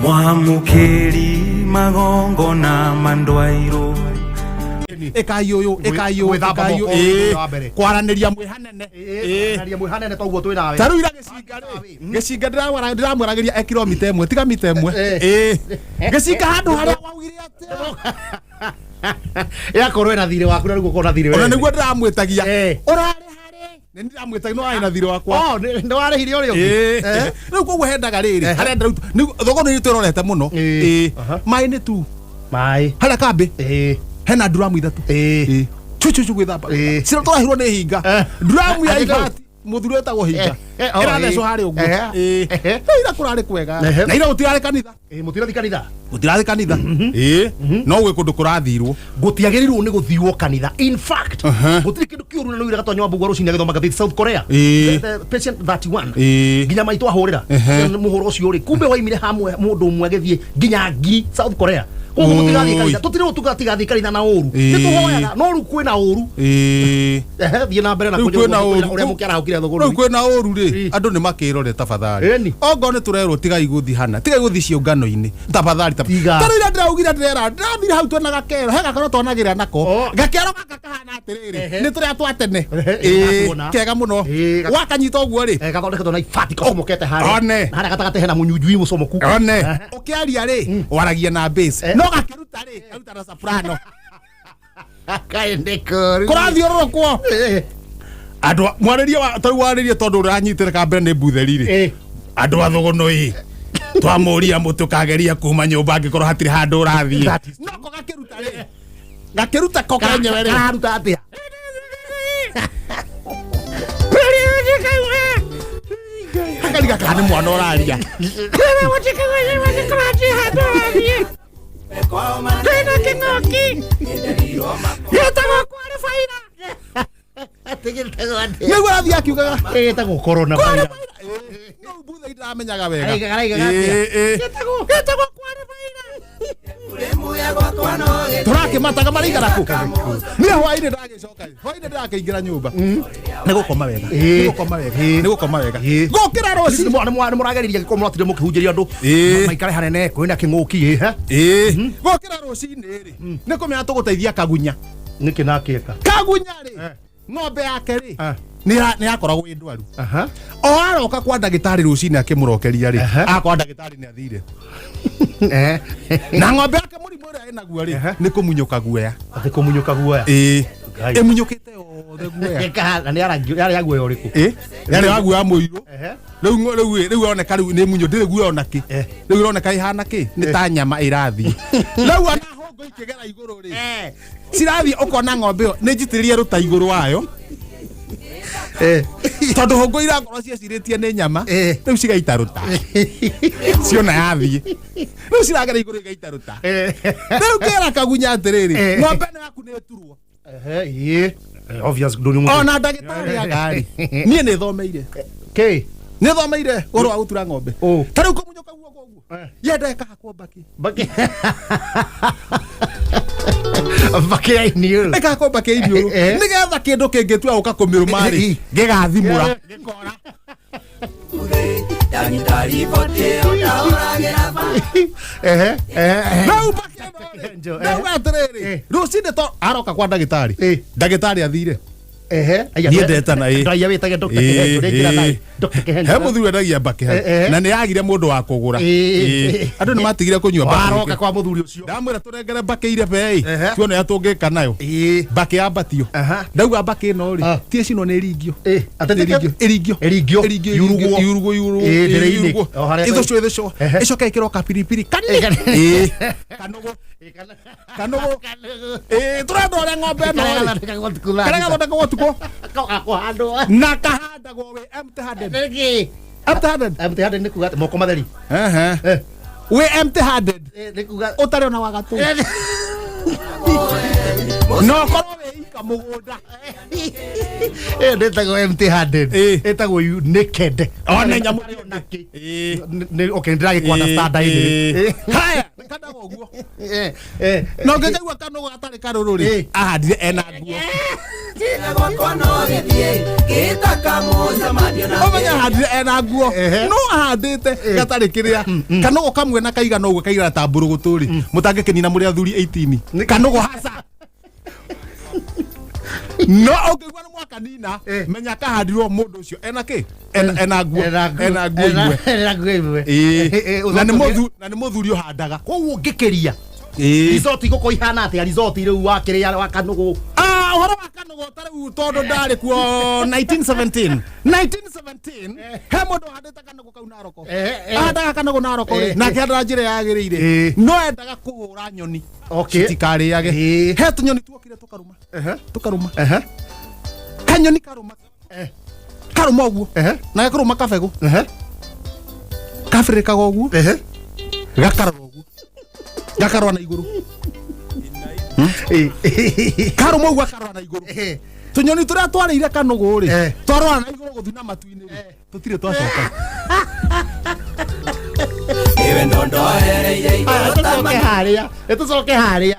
Mwamũkĩri magongona mandwairwo. Ĩkai ũyũ, ĩkai ũyũ, Gwĩthamba ĩkai ũyũ. moko Ĩĩ. wa mbere. Kwaranĩria mwĩ hanene. Ĩĩ. Aria mwĩ hanene toguo twĩ nawe. Ta rĩu ira gĩcinga rĩ, gĩcinga ndĩramwaragĩria e kilomita ĩmwe, tiga mita ĩmwe. Eh. Ĩĩ. Gĩcinga handũ harĩa waugire atĩa? Yakorwo ĩna thirĩ waku na rĩu ũkorwo na thirĩ Ona wewe. nĩguo ndĩramwĩtagia. Eh. Ũrarĩ harĩ? Nĩ ndĩramwĩtagia no arĩ na thirĩ wakwa. Oh, nĩ warĩhire ũrĩa ũngĩ? Ĩĩ. Eh. Rĩu koguo hendaga rĩrĩ, Eh. harenda rĩu thoko nĩ twĩrorete mũno. Ĩĩ. Ĩĩ. Aha. Maĩ nĩ tu. Maĩ. Harĩa kambĩ Ĩĩ. hena nduramu ithatũ. Ĩĩ. Ĩĩ. Chuchuchu gwĩthamba. Ĩĩ. Cira tũrahirwo nĩ hinga. Eh. Nduramu ya Andũ. ibati mũthuri wetagwo hinga. Eh, eh, oh, Ĩrathecwo ĩĩ. harĩa ũguo. Eh, Ĩĩ. eh. Rĩu ira kũrarĩ kwega. Ehe. Na ira gũtirarĩ kanitha. Ĩĩ, mũtirathiĩ kanitha. Gũtirarĩ kanitha. Ĩĩ. No gwĩ kũndũ kũrathirwo. Gũtiagĩrĩirwo nĩ gũthiwo kanitha. In fact, Aha. gũtirĩ kĩndũ kĩũru na nĩũire gatonya wa mbugua rũcinĩ agĩthoma ngathĩti South Korea. Ĩĩ. The patient 31. Ĩĩ. Nginya maitũ ahũrĩra. Ehe. Mũhũro ũcio rĩ, kumbe waimire hamwe mũndũ ũmwe agĩthiĩ nginya ngiri South Korea. Koguo mũtigathiĩ Oi. kanitha. Tũtirĩ tũtigathiĩ kanitha na ũru. Ĩĩ. Nĩ tũhoyaga no rĩu kwĩna ũru. Ĩĩ. Ehe, thiĩ na mbere na Rĩu kũnjĩra kwĩna ũrĩa ũru. ũrĩa mũkĩarahũkire Rĩu thũgũrĩ. kwĩna ũru rĩ, Ĩĩ. andũ nĩ makĩrore tafadhali. Ĩni. Ongorwo nĩ tũrerwo tigai gũthiĩ hana, tigai gũthiĩ ciũngano-inĩ tafadhali. Tiga. Ta rĩu ira ndĩraugire ndĩrera, ndĩrathire hau twĩna gakero, he gakero twanagĩrĩra nako. Oh. Gakero gaka kahana atĩrĩrĩ, Ehe. nĩ tũrĩa twa tene. Ehe, Ĩĩ, tuona. kega mũno. Ĩĩ, Wakanyita ũguo rĩ, Eh, gathondeketwo na ibati gacomokete harĩa. One. Na harĩa gatagatĩ hena mũnyunjui mũcomoku. one Ehe. ũkĩaria rĩ, waragia na bass. Eh. No gakĩruta rĩ, karuta na soprano. Kaĩ nĩ kũru. Kũrathiũrũrũkwo. Eh, Andũ mwarĩrie wa tarĩu warĩrie tondũ ũranyitĩre kambere nĩ mbutheri rĩ. Eh. Andũ a thũgũnũ-ĩ twamũria mũtũkageria kuma nyũmba angĩkorwo hatirĩ handũ ũrathiĩ. That is No ko gakĩruta rĩ, gakĩruta ko kenyewe rĩ. Kararuta atĩa? Gakariga kana nĩ mwana ũraria. Nĩguo arathiĩ akiugaga. Ĩtagwo corona virus. No mbutheri ndĩramenyaga wega. Karaigaga atĩa? Ĩĩ, ĩĩ. Gĩtagwo kwarĩ baira. Tũrakĩmataga maraigana kũ? Niĩ hwainĩ ndagĩcoka hwainĩ ndĩrakĩingĩra nyũmba. Nĩ gũkoma wega. Ĩĩ. Nĩ gũkoma wega. Ĩĩ. Nĩ gũkoma wega. Ĩĩ. Gũkĩra rũcinĩ. Nĩ mũrageririe gĩkorwo mũratire mũkĩhunjĩria andũ Ĩĩ. maikare hanene kwĩna kĩng'ũki ĩ he Ĩĩ. Gũkĩra rũcinĩ rĩ, nĩ kũmenya tũgũteithia Kagunya. nĩkĩ nakĩka Kagunya rĩ, Eh. ng'ombe yake rĩ, Eh. nĩ yakoragwo ĩ ndwaru. Aha. O aroka kwa ndagĩtarĩ rũcinĩ akĩmũrokeria rĩ, Ehe. akora ndagĩtarĩ nĩ athire. Eh. Na ng'ombe yake mũrimũ ũrĩa ĩnaguo rĩ, Ehe. nĩ kũmunyũka guoya. Atĩ kũmunyũka guoya. Ĩĩ. Ngai. Ĩmunyũkĩte yothe guoya. Ĩkaha- na nĩ yarĩ ya guoya ũrĩkũ? Ĩĩ. Yarĩ wa guoya mũirũ. Ehe. Rĩu rĩu rĩu ĩroneka rĩu nĩ munyũ ndĩrĩ guoya ona kĩ. Eh. Rĩu ĩroneka ĩhana kĩ? Nĩ ta nyama ĩrathiĩ. Rĩu ona hũngũ ikĩgera igũrũ rĩ. Cirathiĩ ũkona ng'ombe ĩyo nĩ njitĩrĩrie rũta igũrũ wayo. Eh. Tondũ hũngũ irakorwo ciecirĩtie nĩ nyama. Eh. Rĩu cigaita rũta. Ciona yathiĩ. Rĩu ciragera igũrũ igaita rũta. Eh. Rĩu ngĩra Kagunya atĩrĩrĩ, Eh. ng'ombe ĩno yaku nĩ ĩturwo. Ehe, ĩĩ. Eh, obvious ndũrĩ mũndũ. Ona ndagĩtarĩ agarĩ. Niĩ nĩ thomeire. Kĩ? Nĩ thomeire ũhoro wa gũtura ng'ombe. Ũ. Ta rĩu kũmunyũka guoko ũguo. Eh. Yenda ĩkahakwo mbakĩ. Mbakĩ. Mbakĩ ya iniũrũ. Ĩkahakwo mbakĩ ya iniũrũ. Eh. Nĩgetha kĩndũ kĩngĩtua gũka kũmĩrũma rĩ, Eh. gĩgathimũra. Eh. Gĩkora. Ehe, ehe. Rĩu mbakĩ ĩno rĩ, Njo, eh. ndauga atĩrĩrĩ, Eh. rũcinĩ to aroka kwa ndagĩtarĩ. Eh. Ndagĩtarĩ athire. Ehe. Aya, Niĩ ndetana, ĩ. Ndaiya wĩtage Dr. Ĩ, Kĩhenjo, rĩngĩ ĩ. na Dr. Kĩhenjo. He mũthuri wendagia mbakĩ hau Eh, eh. na nĩ yagire mũndũ wa kũgũra. Ĩ. Ĩ. Andũ nĩ matigire kũnyua mbakĩ. Waroka kwa mũthuri ũcio. Ndamwĩra tũrengere mbakĩ irebe ĩ, Ehe. tuone ũrĩa tũngĩka nayo. Ĩ. Mbakĩ yambatio. Aha. Ndauga mbakĩ ĩno rĩ, Ah. ti ĩcinwo nĩ ĩringio. Ĩ, atĩ Ĩringio, ĩringio. Ĩringio. Ĩringio, Yurugwo. yurugwo, yurugwo, Ĩ, ndĩrĩ-inĩ. yurugwo. O harĩa- Ĩthũcwo, ĩthũcwo. Ehe. Ĩcoke ĩkĩrwo kapiripiri kani. Ĩ, kani. Ĩ. Kanũgũ. Kanũgũ. Ĩ, tũrenda ũrĩa ng'ombe ĩno rĩ. Karĩa gathondekagwo ũtukũ. Na kahandagwo wĩ empty handed. Empty handed. Empty handed nĩ kuga atĩ moko matheri. Ehe. Eh. Wĩ empty handed. Eh, nĩ kuga Ũtarĩ ona wa gatũ. Na ũkorwo wĩ ika mũgũnda. Ĩyo ndĩtagwo empty handed. Ĩ. Ĩtagwo you naked. One nyamũ Ũtarĩ ona kĩ. Ĩ. Okay, ndĩragĩkũ understand Ĩ, anyway. ĩ. Haya. Kandaga ũguo. Eh, eh. Na ũngĩkaigua kanũgũ gatarĩ karũrũ rĩ, ahandire ena nguo. Ũmenye ahandire ena nguo. Ehe. No ahandĩte gatarĩ kĩrĩa. Kanũgũ kamwe na kaigana ũguo kaigana ta mbũrũgũtũ rĩ, mũtangĩkĩnina mũrĩ athuri 18. Kanũgũ haca. No ũngĩigua nĩ mwakanina, Eh. menya kahandirwo mũndũ ũcio ena kĩ? Ena nguo. Ena nguo. Ena nguo imwe. Ena nguo imwe. Ĩĩ. Na nĩ mũthu- na nĩ mũthuri ũhandaga. Koguo ngĩkĩria Ĩĩ. resort igũkorwo ihana atĩa resort rĩu wakĩrĩa wa kanũgũ? Ah, ũhoro wa kanũgũ ta rĩu tondũ ndarĩ kuo 1917 1917 he mũndũ ũhandĩte kanũgũ kau Naroko. Eh, eh. Ahandaga kanũgũ Naroko rĩ, Eh, na akĩhandaga njĩra yagĩrĩire, Eh. no endaga kũhũra nyoni Okay. citikarĩage. Eh. He tũnyoni tuokire tũkarũma, tũkarũma Ehe. kanyoni karũma, Eh. karũma ũguo, Ehe. na gakũrũma kabegũ, Ehe. kabĩrĩkaga ũguo, Ehe. gakarora ũguo, gakarora na igũrũ. Eh. Karũma ũguo gakarora na igũrũ. Eh. Tũnyoni tũrĩa twarĩire kanũgũ rĩ, Eh. twarora na igũrũ gũthiĩ na matu-inĩ rĩ, tũtirĩ twacoka. Aya, tũcoke harĩa. Tũcoke harĩa.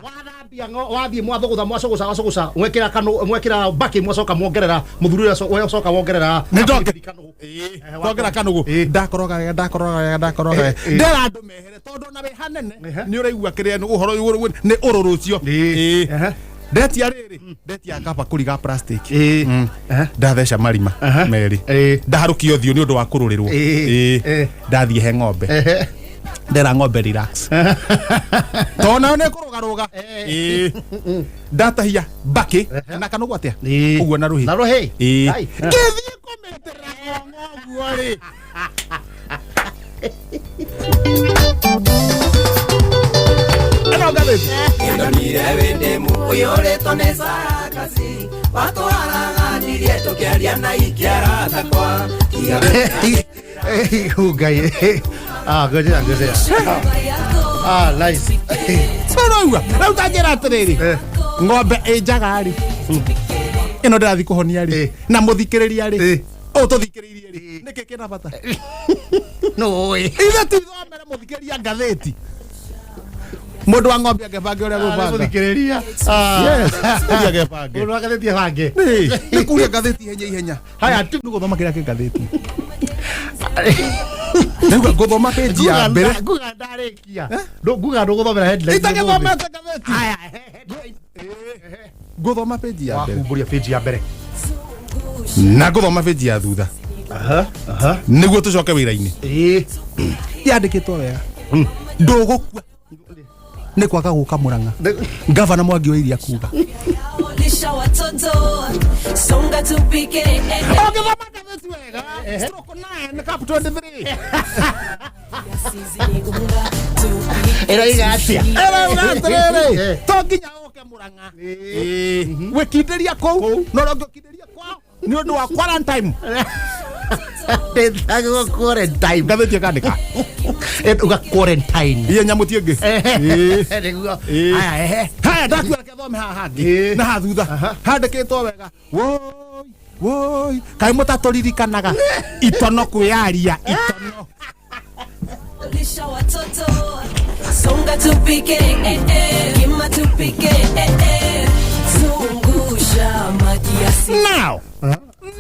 Wathambia wathiĩ mwathũgũtha, mwacũgũca wacũgũca, mwekĩra kanũ, mwekĩra mbakĩ, mwacoka mwongerera mũthuri ũrĩa wacoka wongerera Nĩ ndonge- kanũgũ. Twongera kanũgũ. Ĩĩ. Ndakoroga wega, ndakoroga wega, ndakoroga wega. Ĩĩ. Ndera andũ mehere tondũ ona wĩ hanene Ehe. nĩ ũraigua kĩrĩa nĩ ũhoro ũyũ nĩ ũrũrũ ũcio. Ĩĩ. Ĩĩ. Ehe. Ndetia rĩrĩ, ndetia kabakũri ga plastic. Ĩĩ. Ehe. Ndatheca marima Aha. merĩ. Ĩĩ. Ndaharũkia ũthiũ nĩ ũndũ wa kũrũrĩrwo. Ĩĩ. Ĩĩ. Ĩĩ. Ndathiĩ he ng'ombe, Ehe. ndera ng'ombe relax tondũ nayo nĩ kũrũgarũga. Ĩĩ. Ndatahia mbakĩ na kanũgũ atĩa Ĩĩ. ũguo na rũhĩ. Na rũhĩ. Ĩĩ. Ai. Ngĩthiĩ kũmĩtĩra ng'ong'o ũguo rĩ, ĩno ngathĩti. Ndonire wĩndĩmu ũiyũrĩtwo nĩ sarakaci watwaraganirie tũkĩaria na ikiara thakwa. Eh, Ngai. Ah, ngojea, ngojea. Ah, nice. Ũraigua rĩu ta njĩra atĩrĩrĩ, Eh. ng'ombe ĩ njaga rĩ, ĩno ndĩrathiĩ kũhonia rĩ, Eh. na mũthikĩrĩria rĩ, Eh. ũũ tũthikĩrĩirie rĩ, nĩkĩ kĩna bata? No ĩ. Ithe tithomere mũthikĩrĩria ngathĩti. Mũndũ wa ng'ombe angebange ũrĩa gũbanga. Mũthikĩrĩria. Yes, ũrĩa angebange. Mũndũ wa ngathĩti abange. Nĩ nĩ kuria ngathĩti ihenya ihenya. Haya, tu. Nĩ gũthoma kĩrĩa kĩ ngathĩti. Ndaigua ngũthoma page ya mbere. Nguga ndarĩkia. Nguga ndũgũthomera headline. Itagĩthomete ngathĩti. Haya. Ngũthoma page ya mbere. Wakumbũria page ya mbere. Na ngũthoma page ya thutha. Aha, aha. Nĩguo tũcoke wĩra-inĩ. Ĩĩ. Yandĩkĩtwo wega. Ndũgũkua nĩ kwaga gũka Mũrang'a. Gavana Mwangi wa Iria kuga. Lisha watoto, songa tupike, eh, eh. Ũngĩthoma ngathĩti wega, stroke 9 cap 23. Sisi unga tupike. Ĩroiga atĩa? Ĩrauga atĩrĩrĩ, Eh. to nginya ũke Mũrang'a. Wĩkindĩria kũu, no ũrĩa ũngĩkindĩria kwao nĩ ũndũ wa quarantine. Ndĩtagwo quarantine. Ngathĩti ĩkandĩka. Ĩtuga quarantine. Iye nyamũ ti ĩngĩ. Ĩĩ. Nĩguo. Ĩĩ. Haya, ehe. Haya, ndakuona reke thome haha hangĩ Ĩĩ. na haha thutha handĩkĩtwo wega, woi woi, kaĩ mũtatũririkanaga, itono kwĩyaria itono. Lisha watoto, songa tupike, eh, eh. Kima tupike, eh, eh. Zungusha maji ya si Now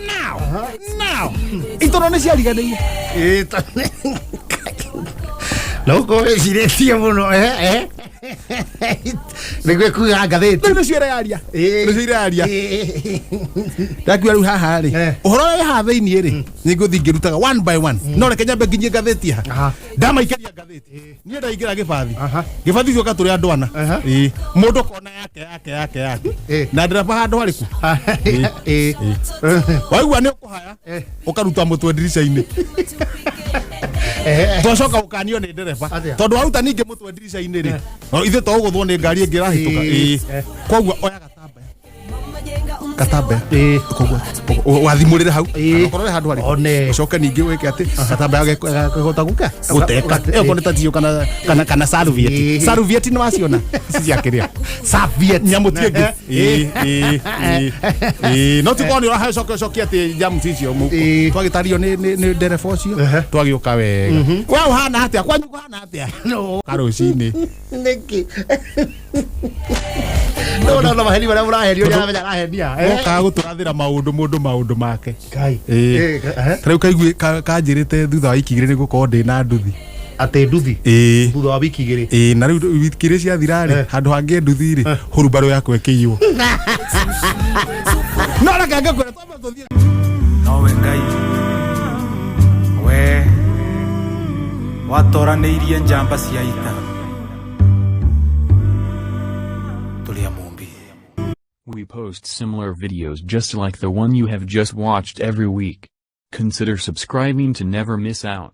now now itono nĩ ciariganĩire. Ĩĩ, no ũkorwo wĩcirĩtie mũno, eh, eh. Nĩguo ĩkuaga ngathĩti. Rĩu nĩcio ĩreyaria. Ĩĩ. Nĩcio ireyaria. Ĩĩ. Ndakiuga rĩu haha rĩ, Eh. ũhoro ũrĩa wĩ haha thĩiniĩ rĩ, nĩ ngũthiĩ ngĩrutaga one by one, no reke nyambe nginyie ngathĩti haha. Aha. Ndamaikĩria ngathĩti, niĩ ndaingĩra gĩbathi. Aha. Gĩbathi gĩoka tũrĩ andũ ana. Aha. Ĩĩ. Mũndũ kona yake yake yake yake. Ĩĩ. Na ndereba handũ harĩkũ? Ĩĩ. Waigua nĩ ũkũhaya, Eh. ũkaruta mũtwe ndirica-inĩ. Ehe. Twacoka gũkanio nĩ ndereba Atĩa? tondũ waruta ningĩ mũtwe ndirica-inĩ rĩ, no ithuĩ to ũgũthwo nĩ ngari ĩngĩ ĩrahĩtũka. Ĩĩ. Ĩĩ. Koguo oya gatambaya. Mama jenga Gatambe. Ĩĩ. Koguo wathimũrĩre hau. Ĩĩ. Okorwo handũ harĩ. One. Ũcoke ningĩ wĩke atĩ gatambaya gakĩhota gũka gũteka. Ugate- Ĩyo korwo nĩ ta tissue kana kana kana serviette. Ĩĩ. Serviette nĩ waciona ici cia kĩrĩa. Serviette. Nyamũ ti ĩngĩ. Ĩĩ, ĩĩ, ĩĩ. Ĩĩ, no ti korwo nĩ ũracokia ũcokia atĩ njamu icio mũhuko. Ĩĩ. Twagĩtario nĩ nĩ nĩ ndereba ũcio twagĩũka wega. We ũhana atĩa? Kwanyu kũhana atĩa? No. Karũcinĩ. Nĩkĩ? No no no maheni marĩa mũrahenio nĩ aramenya arahenia. Eh. Wokaga gũtũrathĩra maũndũ mũndũ maũndũ make. Ngai. Ĩĩ. Eh, eh. Ta rĩu kaigue kanjĩrĩte thutha wa wiki igĩrĩ nĩ gũkorwo ndĩ na nduthi. Atĩ nduthi. Ĩĩ. Thutha wa wiki igĩrĩ. Ĩĩ, na rĩu wiki igĩrĩ ciathira rĩ, Eh. handũ hangĩ nduthi rĩ, hurumbarũ yakwa ĩkĩiywo. No reke ngĩkwĩre twambe tũthiĩ. Nowe Ngai we watoranĩirie njamba cia ita tũrĩ a Mũmbi. We post similar videos just like the one you have just watched every week. Consider subscribing to never miss out.